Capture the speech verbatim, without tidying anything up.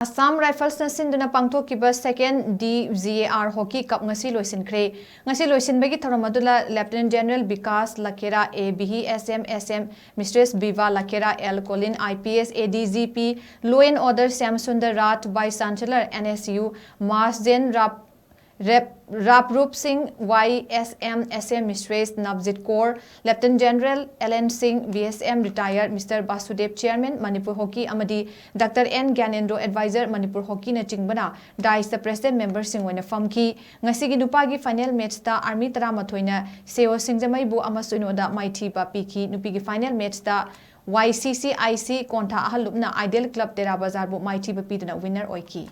Assam Riflesꯅ ꯁꯤꯟꯗꯨꯅ ꯄꯥꯡꯊꯣꯛꯈꯤꯕ Second D G A R Hockey Cup ꯉꯁꯤ ꯂꯣꯏꯁꯤꯟꯈ꯭ꯔꯦ꯫ ꯉꯁꯤ ꯂꯣꯏꯁꯤꯟꯕꯒꯤ ꯊꯧꯔꯝ ꯑꯗꯨꯗ Lieutenant General Bikas Lakera, A B H S M, S M Mistress Biva Lakera, L Colin, I P S, A D G P, Law and Order Shyam Sundar Rath, Vice Chancellor, N S U, Mass Gen Rap Rep, Rap Rup Singh, Y S M, S M Mistress Navjit Kaur, Lieutenant General L N Singh, V S M Retired, Mister Basudev, Chairman, Manipur Hockey, ꯑꯃꯗꯤ Doctor N Gyanendro, Advisor, Manipur Hockeyꯅ ꯆꯤꯡꯕꯅ dais ꯇ President member ꯁꯤꯡ ꯑꯣꯏꯅ ꯐꯝꯈꯤ꯫ ꯉꯁꯤꯒꯤ ꯅꯨꯄꯥꯒꯤ final match ꯇ Army ꯇꯔꯥꯃꯥꯊꯣꯏꯅ Seo Singjamei ꯕꯨ ꯑꯃ ꯁꯣꯏꯅꯣꯗ ꯃꯥꯏꯊꯤꯕ ꯄꯤꯈꯤ꯫ ꯅꯨꯄꯤꯒꯤ final match ꯇ Y C C I C ꯀꯣꯟꯊꯥ ꯑꯍꯜ ꯂꯨꯞꯅ Ideal Club ꯇꯦꯔꯥ ꯕꯖꯥꯔꯕꯨ ꯃꯥꯏꯊꯤꯕ ꯄꯤꯗꯨꯅ winner ꯑꯣꯏꯈꯤ꯫